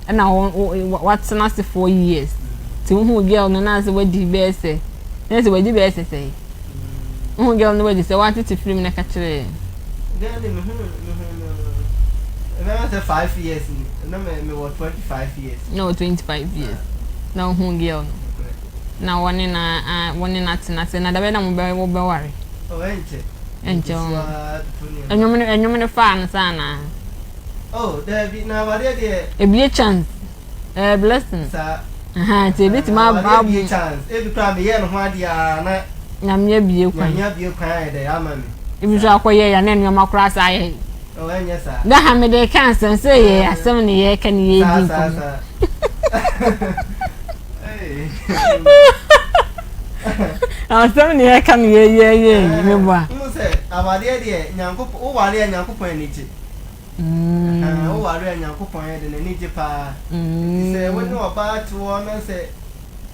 Ɛna wɔn watena ase 4 years. Ti wohu girl no na sɛ wadi bɛyɛ sɛ na sɛ wadi bɛyɛ sɛ sɛ. Wohu girl no wadi sɛ watete firi mu na ka kyerɛ. Girl no mehu no ɛbɛyɛ sɛ 5 years ni na me me wɔ 25 years. Na wɔ 25 years. Na wohu girl no. Na wɔne na wɔne na tena ase na dabɛ na mo bɛ wo bɛware. Oh, ɛnkyɛ. Ɛnkyɛ wɔn. Ɛnwom no ɛnwom no faa no saa na. Oh, daabi na awadeɛ deɛ. Ebie chance. Ɛyɛ blessing. Saa. Nti ebi tumi aba. Awadeɛ ebie chance. Ebi koraa meyɛ ne ho adeɛ a na. Nyame abie kwan. Nyame abie kwan ayɛ dɛ ama me. Ebi nso akɔyɛ ya na nneɛma koraa saa yɛ. Oh, ɛnyɛ saa. Na ha mede ka asɛm sɛ yɛ asɛm ne yɛka ne yɛdi nkɔmmɔ. Saa saa saa. Asɛm ne yɛka ne yɛyɛyɛ meboa. Wohu sɛ awadeɛ deɛ Nyankopɔn woware a Nyankopɔn ani gye. Woware a Nyankopɔn yɛ de n'ani gye paa. Nti sɛ wo ne ɔbaa te hɔ na sɛ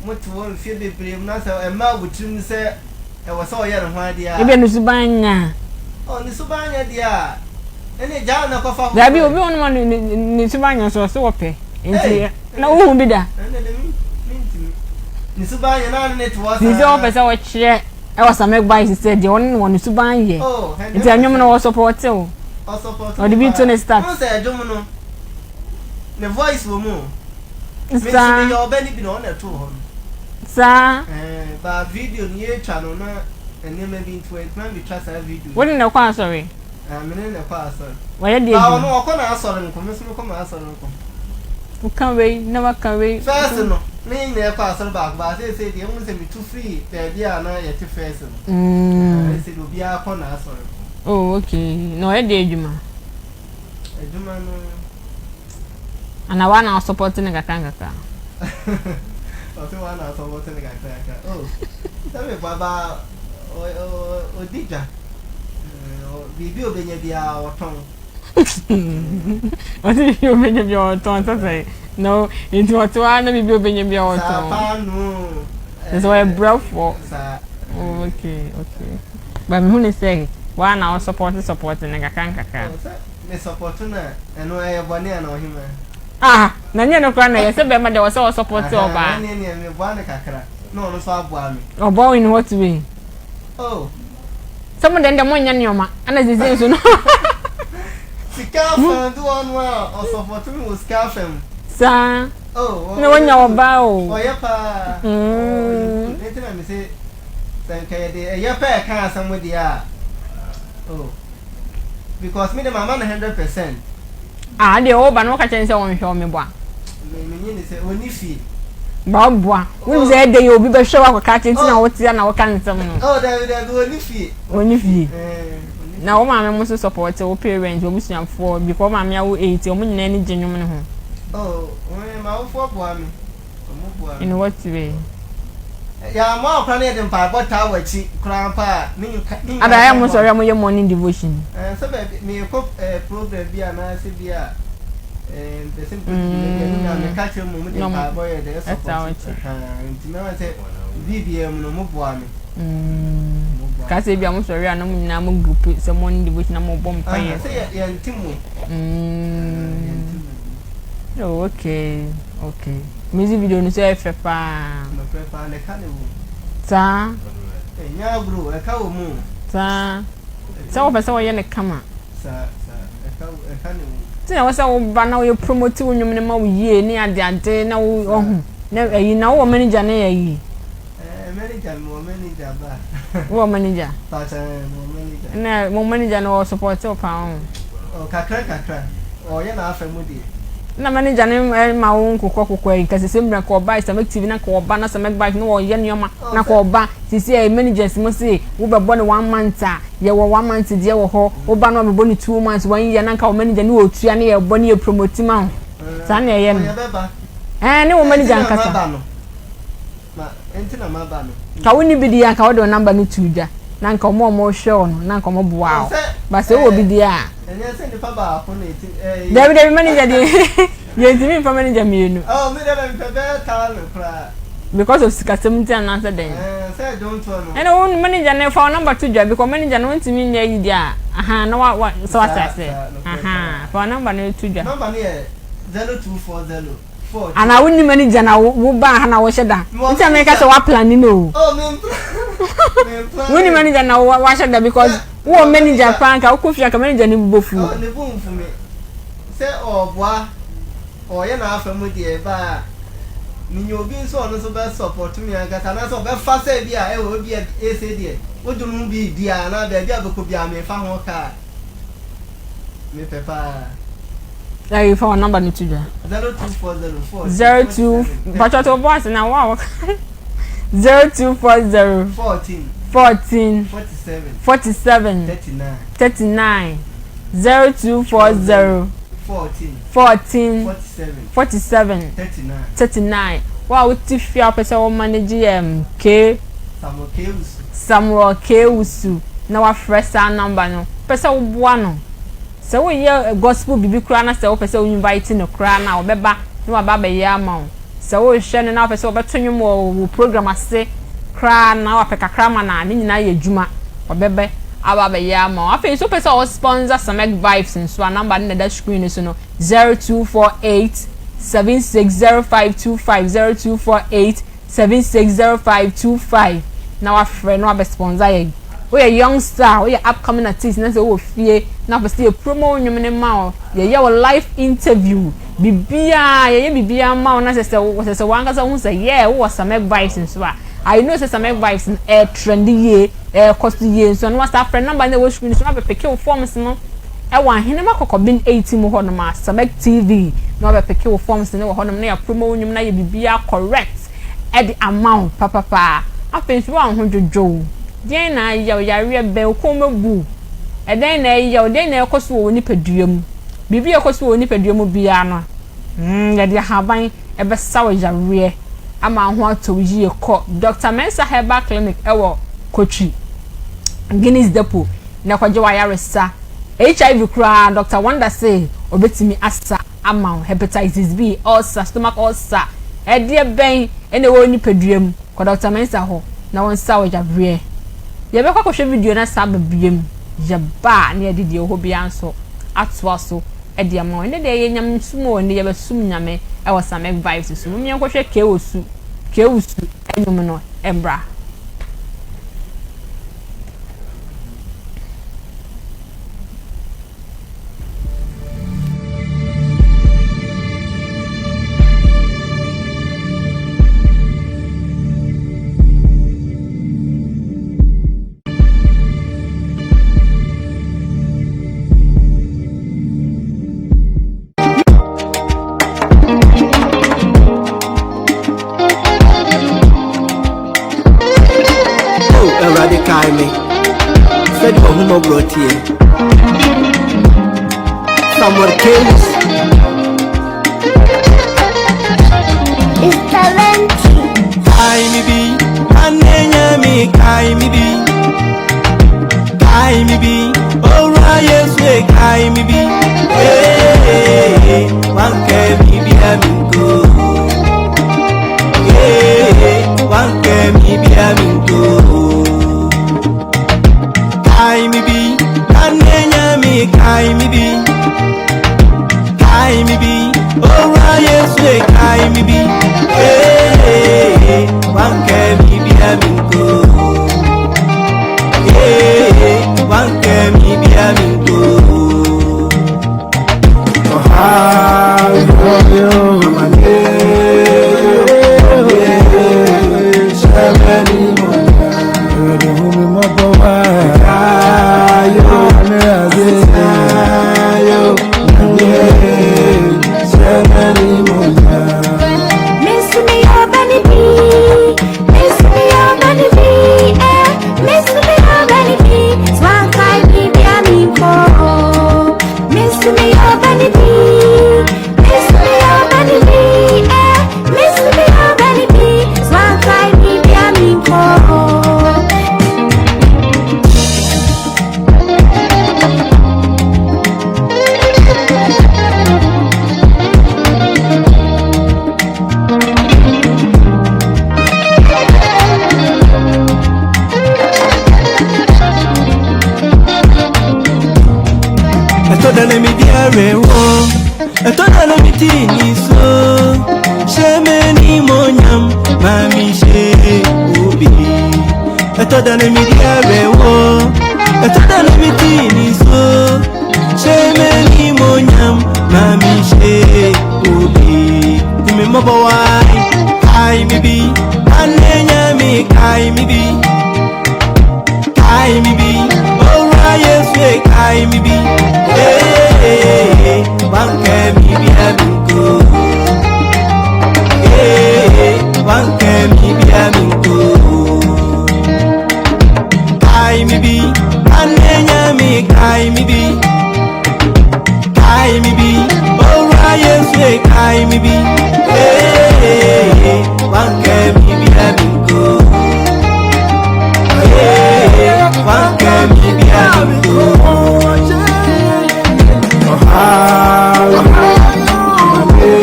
mote hɔ mfeɛ bebree mu na sɛ ɛmmaa wo tirim sɛ ɛwɔ sɛ ɔyɛ ne ho adeɛ a. Ebia ne suban nyɛ a. Oh, ne suban nyɛ deɛ a, ɛnneɛ gyaa no na kɔfa foforɔ. Daabi, obi wɔ hɔnom a ne suban nyɛ nso ɔse ɔpɛ. Nti na wohu bi da. Ɛnneɛ de mentumi. Ne suban nyɛ na ne ne te hɔ saa. Nti sɛ wɔpɛ sɛ wɔkyerɛ ɛwɔ Samek Bice sɛ deɛ ɔne no wɔ ne suban yɛ. Nti ɛnwom no wɔsɔpɔte wo. Ɔde bi to ne start. Wohu sɛ ɛdwom no ne voice wɔ mu o. Me nso Saa. meyɛ ɔbɛ no bi na ɔna ɛtoo hɔ no. Saa. Ɛɛ ba video no yɛtwa no na nneɛma bi nti wantumi ambɛtwa saa video no. Wo ne no kɔ asɔre? Ɛɛ me ne no kɔ asɔre. Wayɛ deɛ Ba adwuma? ɔno ɔkɔ n'asɔre nko me nso mekɔ m'asɔre nko. Woka wei na waka wei. First no na yɛn nyinaa kɔ asɔre baako ba seesei deɛ wohu sɛ metu firii baabi a na yɛte first no. Mm. Seesei deɛ obiara kɔ n'asɔre nko. Oh okay na ɔyɛ deɛ adwuma? Adwuma no. Ana wa na ɔsɔpɔte no kakra nkakra? Ɔsɛ wa na ɔsɔpɔte no kakra nkakra. Oh, sɛ me ba ba ɔdi dwa. Biribi obenya biara ɔtɔn. Ɔsɛ biribi obenya biara ɔtɔn sɛ sɛ no nti ɔte hɔ ara na biribi obenya biara ɔtɔn. Saa paano. Sɛ ɔyɛ brɛfoɔ. Saa. Oh, okay. But mehu ne sɛ wa na ɔsɔpɔte sɔpɔte no kakra nkakra. Oh, sɛ me sɔpɔte no a ɛno ɛyɛ bɔne ana ɔhemaa? Ah, na nyɛ no koraa na ɛyɛ sɛ bɛrima deɛ wɔ sɛ ɔsɔpɔte ɔbaa. Ɛne neɛ meboa no kakra na ɔno nso aboa me. Ɔboa wo in what way? Oh. Sɛ mo deɛ deɛ monyɛ nneɛma ɛna sisi nso no. Sika afa bi wɔ no a ɔsɔpɔto me wɔ sika afa mu. Saa. Oh, Na wanya ɔbaa o. Ɔyɛ paa. Mm. Nti na me se sɛ nka yɛde ɛyɛ pɛ ɛka asɛm deɛ a. Oh. Because me de mama no 100%. Ah, deɛ ɔba no woka kyerɛ no sɛ ɔnhwɛ wo meboa. Me me nye ne sɛ ɔni fie. Ba ɔboa. Wonim sɛ ɛdɛ yɛ obi bɛhwɛ wo akɔka akyerɛ nti na wote na woka nsɛm no. Oh, dabi dabi ɔni fie. Ɔni fie. Na wo maame mo nso support wo parents, w'abusuafoɔ because wo maame awo 8 wɔn nyinaa ani gye nnwom no ho. Oh, m'awofoɔ boa me. Ɔmo boa me. In what way? Yɛammɔ akora na yɛde mpaebɔ taa w'akyi koraa mpo a, ne nka ne nyinaa Ada ayɛ mo boa sɔre a moyɛ morning devotion. Ɛɛ sɛ baabi meekɔ ɛɛ program bi anaasɛ bi a ɛɛ mpɛ sɛ mekɔ dwuma bi a ne nyinaa meka kyerɛ mu ɔmo de mpaebɔ yɛ dɛ Ɛtaa ɛsɔpɔte. w'akyi. Ɛhaa nti mɛma sɛ biribiara mu no ɔmo boa me. Mm. Ka sɛ ebi a mo sɔre a na mo nyinaa mo group sɛ morning devotion na mo bɔ mpaeɛ. Aha sɛ yɛ yɛnte mu. Mm. Yɛnte mu. Oh, okay. Okay. Music video no so ɛyɛ fɛ paa. Nokorɛ paa na ɛka na ɛwɔ mu. Saa. Ɛnyɛ agorɔ ɛka wɔ mu. Saa. Sɛ wɔpɛ sɛ wɔyɛ no kama. Saa saa ɛka ɛka na ɛwɔ mu. Ti na ɛwɔ sɛ woba na woyɛ promote wo nnwom no ma wo yie ne ade ade na wo ɔho na ayi na wowɔ manager ne ayi. Ɛɛ manager mewɔ manager ba. Wowɔ manager? Pakyɛ ɛɛ mewɔ manager. Na mo manager no ɔ support wo paa ho? Ɔ kakra kakra ɔyɛ n'afa mu deɛ. Na manager no ma wo nkokɔ kokɔ yi nka sese mmerɛ nka ɔba Islamic TV na nka ɔba na Samic Vibes na ɔyɛ nneɛma na nka ɔba sisi ɛɛ managers mo se wo bɛbɔ no one month a yɛwɔ one month deɛ wɔ hɔ woba na wabɛbɔ no 2 months 1 year na nka wo manager ne ɔtua ne yɛbɔ ne yɛ promote ma wo saa na ɛyɛ no ɛɛ ne wo manager nkasa. Ka wonni bi deɛ a nka wode wo number no too dwa na nka wɔn a wɔrehwɛ wo no na nka wɔboa wo. But sɛ wowɔ bi deɛ a. Dabi dabi manager deɛ yɛntumi mfa manager mmienu. Because of sikasɛm nti anaasɛ dɛn? Ɛna wo manager no fa wo number to dwa because manager no wontumi nyɛ yi deɛ a aha na wa wa sɛ wate ase aha fa wo number no to dwa. Number no yɛ 0240. Anaa wonni manager na wo baa ha na wohyɛ da nti a meka sɛ woaplane no o. Wonni manager na wahyɛ da because wowɔ manager paa nka wokɔ fie anka manager no bo fu. Ne bo mfu me sɛ ɔboa ɔyɛ n'afa mu deɛ ɛba a menya obi nso ɔno nso bɛ support me ankasa anaasɛ ɔbɛfa sɛ bi a ɛwɔ bi a ɛsɛ deɛ wodwom ho biribi a anaa baabi a bɛkɔ bi a mefa ho kaa. Mepɛ paa. Ayi fa wɔn namba no to dwa. 0240 4 02 mpatwa to bɔ ase na wo a wɔka 0240 14 14 47 47 39 39 0240 14 14 47 47 39 39 wo a wote fie a wopɛ sɛ wo manage um, K Samuel K Wusu. Samuel K Wusu na wafrɛ saa number no wopɛ sɛ woboa no sɛ woyɛ gospel biribi koraa na sɛ wopɛ sɛ wo invite no koraa na ɔbɛba na waba abɛyɛ ama wo sɛ wohwɛ no na wopɛ sɛ wɔbɛto nnwom wɔ wo program ase koraa na wapɛ kakra ma no a ne nyinaa yɛ adwuma ɔbɛbɛ aba abɛyɛ ama wo afei nso wopɛ sɛ ɔwɔ sponsor Samek Vibes nso a number no na ɛda screen no so no 0248 760525 0248 760525 na wafrɛ na wabɛ sponsor yɛn woyɛ youngster woyɛ upcoming artist na sɛ wowɔ fie na wopɛ sɛ yɛ promo nnwom ne ma wo yɛyɛ wo live interview biribiaa yɛyɛ biribiaa ma wo na sɛ sɛ sɛ sɛ wankasa wohu sɛ yɛ wowɔ Samek Vibes nso a I know sɛ Samek Vibes no ɛyɛ trend yie ɛɛkɔ so yie nso na wasa afrɛ number no ɛwɔ screen so na wabɛpick wo forms no ɛwɔ Ahenema Kɔkɔben 80 mu hɔnom a Samek TV na wabɛpick wo forms no wɔ hɔnom na yɛ promo wo nnwom na yɛ biribiaa correct ɛde ama wo papapaa afei nso wo a wo ho dwodwo wo deɛn na ayɛ wo yareɛ bɛn wo kɔn mu abu ɛdɛn na ɛyɛ wo deɛn na ɛkɔ so wɔ wo nipadua mu biribi a ɛkɔ so wɔ wo nipadua mu biara no yɛde ahaban ɛbɛsa wo yareɛ ama ho atɔ wo yie kɔ Dr. Mensa Herbal Clinic ɛwɔ Kotwi Guinness Depot na ɛkɔgye w'ayaresa HIV koraa Dr. Wonder say obetumi asa ama wo hepatitis B ulcer stomach ulcer ɛdeɛ bɛn ɛna ɛwɔ nipadua mu kɔ Dr. Mensa hɔ na wɔn nsa wɔ yareɛ yɛbɛkɔ akɔhwɛ video na saa ba biem yɛba a na yɛde deɛ ɛwɔ hɔ biara nso atoa so ɛde ama wɔn ɛnɛ deɛ yɛ nyame sum wɔ ne yɛbɛsum nyame ɛwɔ Samek Vibes so mo yɛnkɔhwɛ Kewusu Kewusu ɛnwom no ɛmbra. w'ahummɔborɔ teɛ. Samuel Keyes. It's talented. Kae me bi, ane nyame kae me bi. Kae me bi, owura Yesu e kae me bi. Hey, wanke mi bi aminko. Hey, wanke mi bi aminko. Kae me bi, ane nyame kae me bi. Kae me bi, owura Yesu e kae me bi. Hey, wanke mi bi aminko. Hey, wanke mi bi aminko. Ọha yo, amane, ṣẹlẹ ni mo yà. Ẹ̀rọ hu mi mọ́bọ̀ wá. Ayo, mìíràn ayo, ṣẹlẹ ni mo yà. Miss me your bunny bee, miss me your bunny bee, eh. Miss me your bunny bee, swan kai me be a me po. Miss me your bunny bee, miss me your bunny bee, eh. Miss me your bunny bee, swan kai me be a me po. Ɛtɔ da na mi di awerɛhoɔ, ɛtɔ da na mi ti ni so. Hyɛ m'animuonyam, ma mi hyɛ obi. Ɛtɔ da na mi di awerɛhoɔ, ɛtɔ da na mi ti ni so. Hyɛ m'animuonyam, ma mi hyɛ obi. Hu me mmɔbɔ wae, kae me bi, ane nyame kae me bi. Kae me bi, owura Yesu e kae me bi. Hey, wanke mi bi aminko. Hey, wanke mi bi aminko. Kae me bi, ane nyame kae me bi. Kae me bi, owura Yesu e kae me bi. Hey, wanke mi bi aminko. Hey, wanke mi bi aminko. Ọha amane,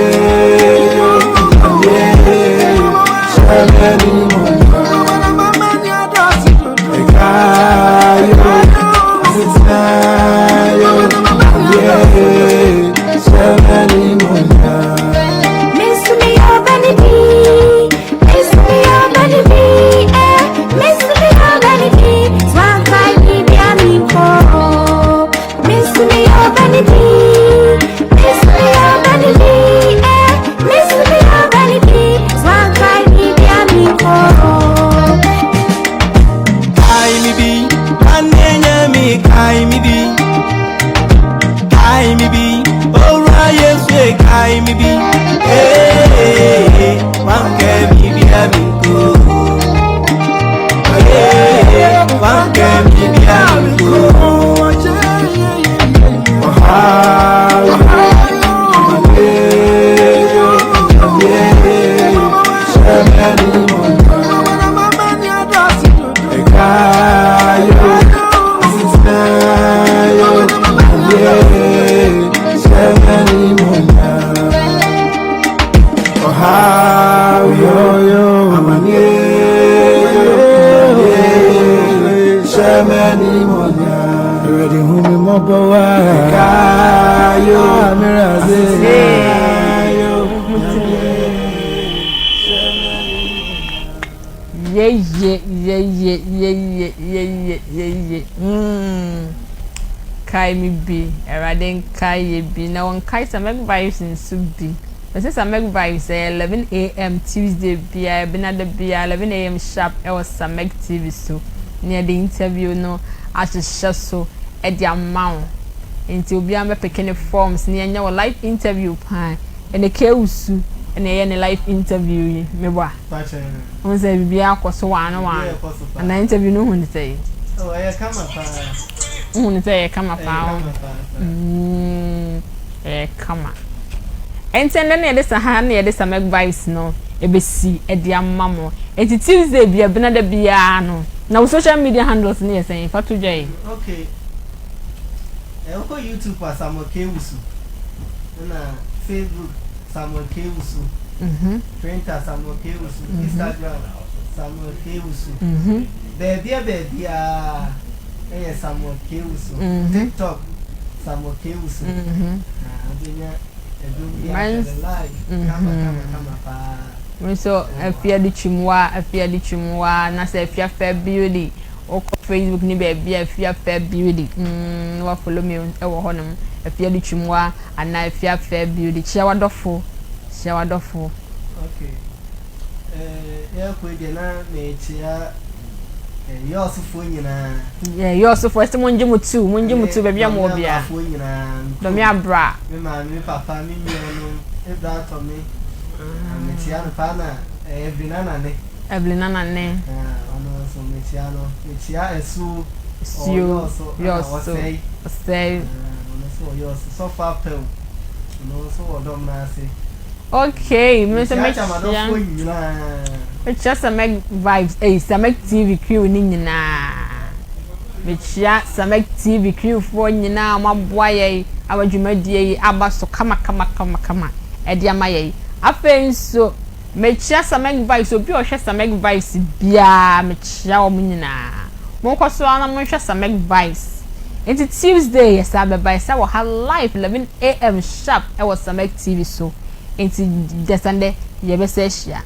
ṣẹlẹ ni mo yà. Ẹ̀ka yo, ṣẹlẹ ni mo yà. Miss me your bunny bee, miss me your bunny bee, eh. Miss me your bunny bee, swan kai me be a me po. Miss me your bunny bee, miss me your bunny bee, eh. Miss me your bunny bee, swan kai me be a me po. Kae me bi, ane nyame kae me bi. Kae me bi, owura Yesu e kae me bi. Hey, wanke mi bi aminko. Hey, wanke mi bi aminko. Ọha amane, ṣẹlẹ ni mo yà. Ẹ̀ka yo, ṣẹlẹ ni mo yà. Ọha yo, amane, ṣẹlẹ ni mo yà. Ẹ̀rọ hu mi mọ́bọ̀ wá. Ẹ̀ka yo, mìíràn yo. Yeye, yeye, yeye, yeye, yeye. Kae me bi, Awurade nkae yɛ bi na wɔnkae Samek Vibes nso bi. Wɔsɛ Samek Vibes ɛyɛ 11 a.m. Tuesday biara, Benada biara, 11 a.m. sharp ɛwɔ Samek TV so. Ne yɛde interview no ahyehyɛ so ɛde ama wo. Nti obiara bɛpick ne forms ne yɛnyɛ wɔ live interview paa. Ɛna Kewusu ɛna ɛyɛ ne live interview yi meboa. Wɔn sɛ biribiara akɔ so waano waano. Ana interview no hu ne sɛ Oh, ɛyɛ kama paa. Wohu no sɛ ɛyɛ kama paa o. Mm, ɛyɛ kama. Ɛnti ɛndɛ na yɛde sa ha na yɛde Samek Vibes no ɛbɛsi ɛde ama mo. Ɛnti Tuesday bia benada biara no. Na wo social media handles no yɛ sɛn? Fa to dwa yi. Okay. Wokɔ YouTube a Samuel K. Wusu. Ɛna Facebook Samuel K. Wusu. Twitter Samuel K. Wusu. Instagram Samuel K. Wusu. Baabia baabia ɛyɛ Samuel K. Wusu. TikTok Samuel K. Wusu. Na wobɛnya ɛdwom bi ahyɛ no live kama kama kama paa. Me nso Afia de Twimwa, Afia de Twimwa, na sɛ Afia Fair Beauty, wokɔ Facebook ne baabi a Afia Fair Beauty, na wa follow me wɔ hɔnom, Afia de Twimwa anaa Afia Fair Beauty. Kyia w'adɔfo, kyia w'adɔfo. Okay, yɛrekɔ yi deɛ na mekyia Yɔɔsofoɔ nyinaa. Yɔɔsofoɔ, ɛsɛ mo ngye mo tu, mo ngye mo tu baabi a mo wɔ biara. Dɔme nyinaa. Dɔme abra. Me maame, me papa, me nuanom, Ebra atɔ me. Mekyia no paa na Evelyn Anane. Evelyn Anane. Ɔno nso mekyia no. Mekyia Asuo. Asuo. Yɔɔso. Ɔsɛe. Ɔsɛe. Ɔno nso wɔ Yɔɔso. Sɔfo Apɛw. Ɔno nso wɔ dɔm no ase. Okay, me nso mekyia. Mekyia Mekyia Samek Vibes, eh, Samek TV crew ne nyinaa. Mekyia Samek TV crew foɔ nyinaa wɔn aboa yɛn ama dwumadie yi aba so kama kama kama kama ɛde ama yɛn. Afei nso mekyia Samek Vibes, obi a ɔhwɛ Samek Vibes biara mekyia wɔn nyinaa. Monkɔ so ara na monhwɛ Samek Vibes. Nti Tuesday yɛsan bɛba, yɛsan wɔ ha live 11 am sharp ɛwɔ Samek TV so. Nti dasandɛ yɛbɛsa ahyia.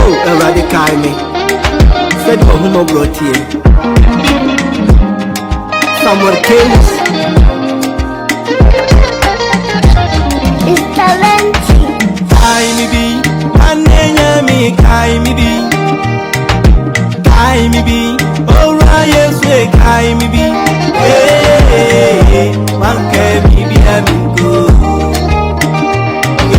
Oh, Awurade kae me sɛdeɛ ɔhomɔborɔ teɛ. Samuel Keyes. It's Talenti. Kae me bi, manenya me kae me bi. Kae me bi, owura Yesu e kae me bi. Hey, wanka mi bi ami.